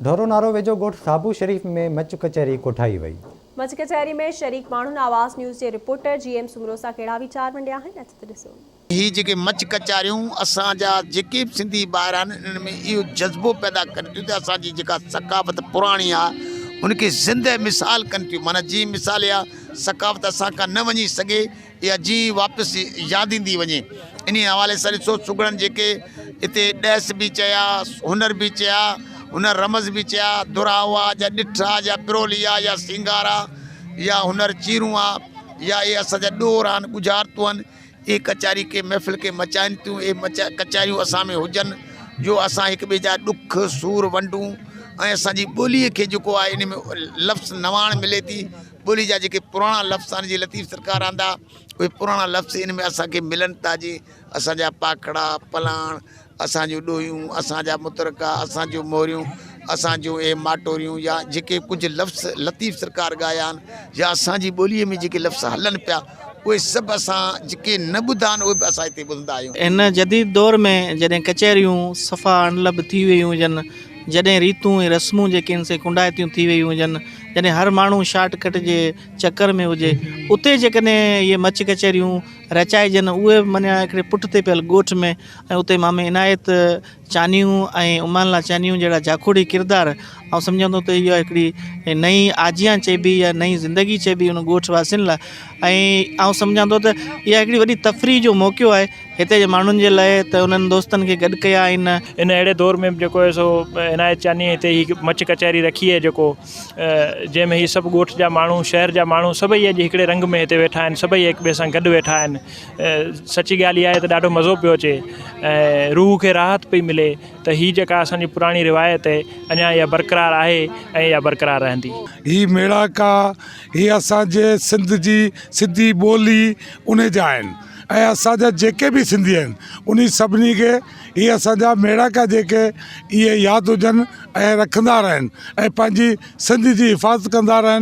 ڍورونارو ويجهو ڳوٺ صابو شريف ۾ مچ ڪچهري ڪوٺائي وئي. مچ ڪچهري ۾ شريڪ ماڻهن آواز نيوز جي رپورٽر جي ايم سومرو سان ڪهڙا ويچار ونڊيا آهن اچ ته ڏسو. هي جيڪي مچ ڪچهريون اسان جا جيڪي به سنڌي ٻاهر آهن انهن ۾ اهو جذبو پيدا ڪن ٿيون ته اسان جي جيڪا ثقافت پراڻي آهي ان کي زنده مثال ڪن ٿيون معنيٰ جيئن مثال اها ثقافت اسان کان نه وڃي سگهي اها جيئن واپس ياد ايندي وڃي. انهيء حوالي سان ڏسو سگهڙن جيڪي هتي ڏهس به چيا، هنر به چيا، هنر رمز به چيا، دراهو آ جا ڏٺ آ يا پرولي آ يا سينگار آ يا هنر چيرون آ يا اهي اسان جا ڏور آهن، ڳجهارتون آهن، اهي ڪچهري ڪي محفل کي مچائين ٿيون، اهي ڪچهريون اسان ۾ هجن جو اسان هڪ ٻئي جا ڏک سور ونڊون ۽ اسان جي ٻوليء کي جيڪو آهي ان ۾ لفظ نواڻ ملي ٿي. ٻولي جا جيڪي پراڻا لفظ آهن جي لطيف سرڪار آندا اهي پراڻا لفظ ان ۾ اسان کي ملن ٿا جي اسان جا پاکڙا پلاڻ اسان جون ڏوهيون اسان جا مترڪا اسان جون موريون اسان جون اهي ماٽوريون يا جيڪي ڪجهه لفظ لطيف سرڪار ڳايا آهن يا اسان جي ٻوليء ۾ جيڪي لفظ هلن پيا اهي سڀ اسان جيڪي نه ٻڌا آهن اهي به اسان هتي ٻڌندا آهيون. هن جديد دور ۾ جڏهن ڪچهريون صفا اڻلڀ ٿي ويون هجن، جڏهن ريتون ۽ رسمون جيڪي آهن سي ڪنڊائتيون ٿي ويون هجن، جڏهن هر ماڻهو شارٽ ڪٽ جي چڪر ۾ هجي، اتي جيڪڏهن اهي مچ ڪچهريون رچائجن، اهي به معنيٰ هڪڙي پٺ تي پيل ڳوٺ ۾ ۽ اتي مامي عنايت چانيون ۽ امان الله چانيون جهڙا جاکوڙي ڪردار آئون سمجهان ٿو ته اها هڪڙي نئين آجيان چئبي يا نئين زندگي چئبي ان ڳوٺ واسين لاء ۽ آئون سمجهان ٿو ته اها هڪڙي وڏي تفريح جو موقعو آهي هتي جي ماڻهن جي لاء ته انهن دوستن کي گڏ ڪيا آهن. ان اهڙي دور ۾ به جيڪو آهي سو عنايت چاني هتي هي مچ ڪچهري رکي آهي جيڪو جنهن ۾ هي سڀ ڳوٺ جا ماڻهو شهر جا ماڻهو سڀئي اڄ هڪڙي رنگ ۾ هتي ويٺا آهن سڀئي هڪ ٻئي سان گڏ ويٺا آهن سچي ڳالهه اها آهي ته ڏاڍو مزو پيو اچي ۽ روح کي راحت پئي ملي ته هي جيڪا اسان جي پراڻي روايت آهي اڃا اها برقرار آهي ۽ اها برقرار رهندي. هي ميڙاڪا هي اسان جي سنڌ جي سنڌي ٻولي انهي جا آهن ۽ اسان جا جيڪي به سنڌي آهن انهي سڀني کي هي اسان جا ميڙاڪا جيڪي اهي ياد هجن ۽ رکندا رهن ۽ پنهنجي سنڌ جي حفاظت ڪندا رهن.